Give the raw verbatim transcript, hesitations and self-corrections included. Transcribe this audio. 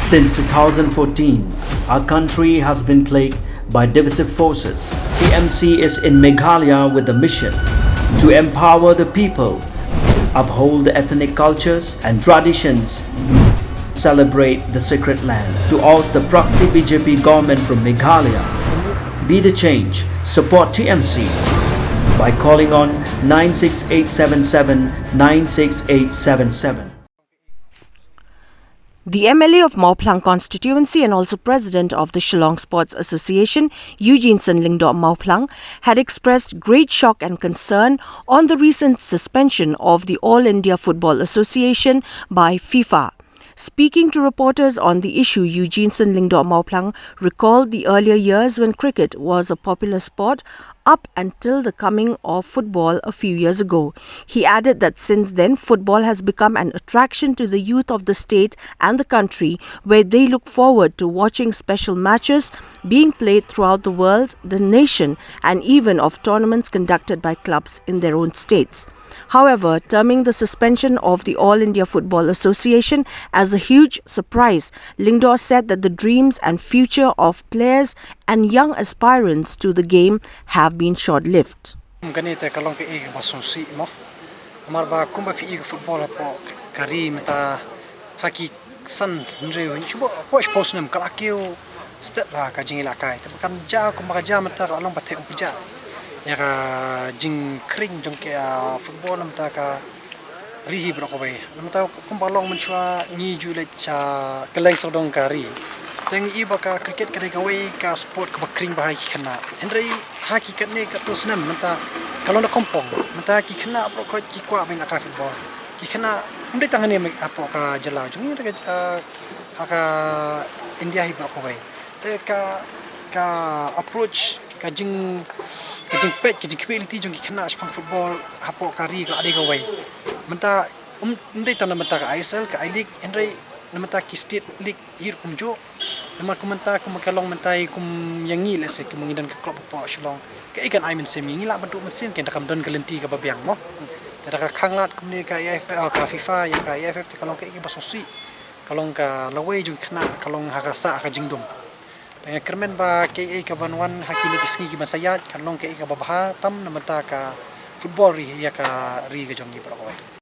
Since two thousand fourteen, our country has been plagued by divisive forces. T M C is in Meghalaya with the mission to empower the people, uphold the ethnic cultures and traditions, celebrate the sacred land. To oust the proxy B J P government from Meghalaya, be the change, support T M C by calling on nine six eight seven seven nine six eight seven seven. The M L A of Mawphlang constituency and also president of the Shillong Sports Association, Eugeneson Lyngdoh Mawphlang, had expressed great shock and concern on the recent suspension of the All India Football Association by FIFA. Speaking to reporters on the issue, Eugeneson Lyngdoh Mawphlang recalled the earlier years when cricket was a popular sport up until the coming of football a few years ago. He added that since then, football has become an attraction to the youth of the state and the country, where they look forward to watching special matches being played throughout the world, the nation, and even of tournaments conducted by clubs in their own states. However, terming the suspension of the All India Football Association as a huge surprise, Lyngdoh said that the dreams and future of players and young aspirants to the game have been short-lived. Kane te ka long kaei kaba sngewsih mo. Namar ba kumba phi i ka football hapoh ka ri mynta ha ki san hynriew hynriew hapoh shiphew snem ka la kiew stet bha ka jingïalehkai. Te ba kan jia kumba ka jia mynta ka la long ba theh um pjah ïa ka jingkhring jong ka football mynta ka ri hi baroh kawei. Namar kumba long mynshuwa ngi ju leit sha kylleng sawdong ka ri. Te ngi i ba ka cricket ka dei kawei ka sport kaba khring bha ha ki khynnah. Hynrei ha ki katne katto snem mynta ka long da khongpong. Mynta ki khynnah baroh khoit ki kwah ban ïalehkai football. Ki khynnah ym dei tang hangne hapoh ka jylla jong ngi, hynrei ka, ha ka India hi baroh kawei. Te ka, ka approach, ka jing, ka jingpeit, ka jingkhmih lynti jong ki khynnah shaphang football hapoh ka ri ka la dei kawei. Mynta ym, ym dei tang na mynta ka I S L, ka I-League, hynrei na mynta ki state league hi ruh kumjuh. Namar kum mynta kum ka long mynta kum ïa ngi, let's say, kum ngi don ka club hapoh Shillong. Kaei kan ai mynsiem ïa ngi, lah ban duh mynsiem, kynda kam don ka lynti kaba biang mo. Te da ka khanglad kumne ka A I F, oh, ka FIFA ïa ka A I F F te ka long kaei kaba sngewsih. Ka long ka lawei jong khynnah, ka long ha ka sah ka jingdum. Te nga kyrmen ba kaei kaban wan ha kine ki sngi kiban sa ïaid kan long kaei kaba bha tam na mynta ka football ri ïa ka ri ka jong ngi baroh kawei.